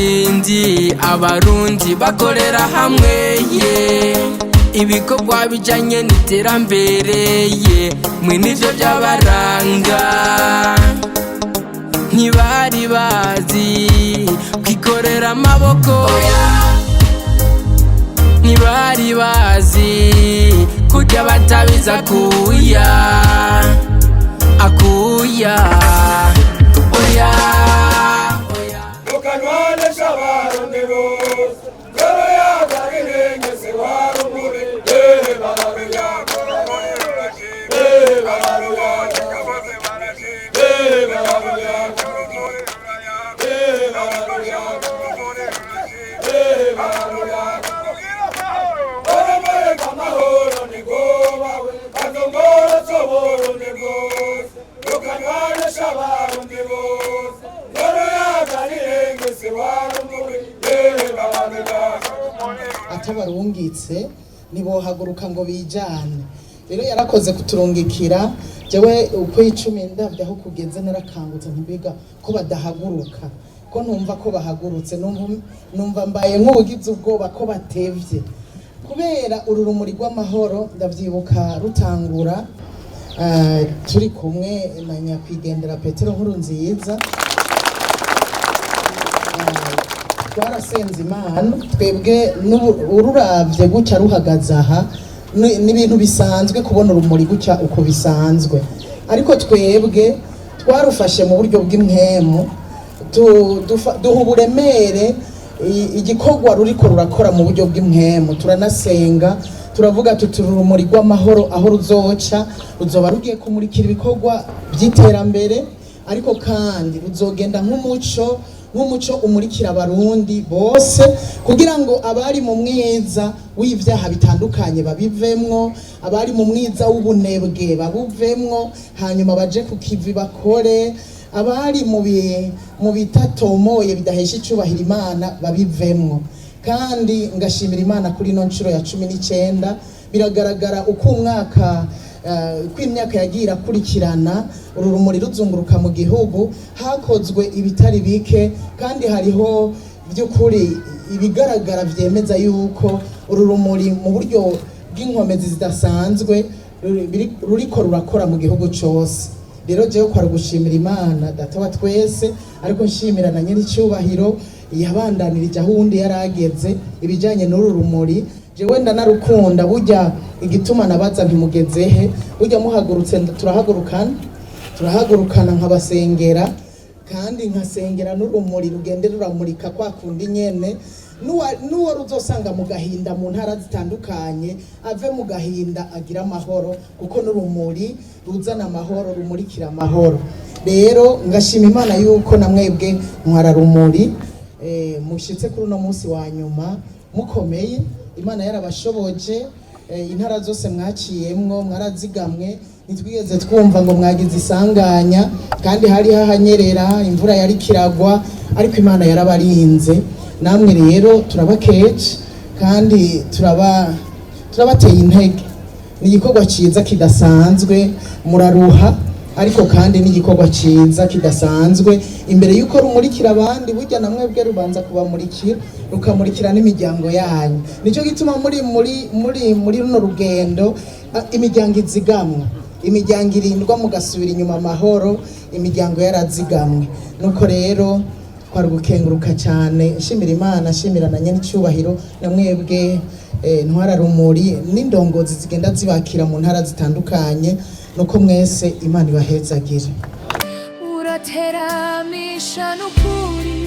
Bindi abarundi bakorera hamwe ye, ibikorwa bijanye n'iterambere ye, mwe nivyo byabaranga. Ntibari bazi kwikorera amaboko, ntibari bazi kurya batabiza akuya akuya. Oya, oya. Tukanwanisha abarundi bose ngoro yagarire warumuri ehe bararuya ehe bararuya ehe bararuya ehe bararuya ehe bararuya. Oromore amahoro ni gobawe kazongoro c'Uburundi bwose. Tukanwanisha abarundi bose ngoro yagarire warumuri ehe bararuya. Atabarungitse ntibohaguruka ngo bijane. Rero yarakoze kuturungikira. Jewe uko icumi ndavye aho kugeze, narakangutse ntibiga ko badahaguruka, ko ntumva ko bahagurutse. Numva mbaye nk'ubugize ubwoba ko batevye, kubera uru rumuri rw'amahoro ndavyibuka rutangura, turi kumwe na nyakwigendera Petero Nkurunziza. Twarasenze Imana twebwe. Ururavye gutya ruhagaze aha, ni ibintu bisanzwe kubona urumuri gutya uko bisanzwe, ariko twebwe twarufashe mu buryo bw'impwemu, duha uburemere igikorwa ruriko rurakora mu buryo bw'impwemu. Turanasenga, turavuga tuti urumuri rw'amahoro aho ruzoca ruzoba rugiye kumurikira ibikorwa by'iterambere, ariko kandi ruzogenda nk'umuco umurikira abarundi bose, kugira ngo abari mu mwiza w'ivyaha bitandukanye babivemwo, abari mu mwiza w'ubunebwe babuvemwo, hanyuma baje ku kivi bakore, abari mu bitatomoye bidahesha icubahiro Imana babivemwo. Kandi ngashimira Imana kuri ino nshuro ya 19. Biragaragara uko umwaka, uko imyaka yagiye irakurikirana, uru rumuri ruzunguruka mu gihugu, hakozwe ibitari bike, kandi hariho by'ukuri ibigaragara vyemeza yuko uru rumuri mu buryo bw'inkomezi zidasanzwe ruriko rurakora mu gihugu cose. Rero jewe kwari gushimira Imana Data wa twese, ariko nshimira na nyir'icyubahiro yabandanirije aho uwundi yari ageze ibijyanye n'uru rumuri. Jewe ndanarukunda. Burya igituma nabaza ntimugezehe, burya muhagurutse turahagurukana, turahagurukana, nkabasengera kandi nkasengera n'urumuri rugende ruramurika kwa kundi nyene. N'uwo ruzosanga mu gahinda mu ntara zitandukanye ave mu gahinda agira amahoro, kuko n'urumuri ruzana amahoro, rumurikira amahoro. Rero ngashima Imana yuko na mwebwe ntwararumuri mushitse kuri uno munsi wa nyuma mukomeye, Imana yarabashoboje. Intara zose mwaciyemwo mwarazigamwe, ntitwigeze twumva ngo mwagize isanganya, kandi hari hahanyerera, imvura yari kiragwa, ariko Imana yarabarinze. Namwe rero turabakeje kandi turabateye intege. Ni igikorwa cyiza kidasanzwe. Muraruha, ariko kandi ni igikorwa cyiza kidasanzwe. Imbere y'uko rumurikira abandi, burya na mwebwe rubanza kubamurikira, rukamurikira n'imiryango yanyu. Nicyo gituma muri runo rugendo, imiryango izigamwa, imiryango irindwa, mugasubira inyuma amahoro, imiryango yarazigamwe. Nuko rero kwari gukenguruka cyane, nshimira Imana, nshimira na nyenicubahiro, na mwebwe ntwararumuri n'indongozi zigenda zibakira mu ntara zitandukanye. Nuko mwese Imana ibahezagire. Urateramisha n'ukuri.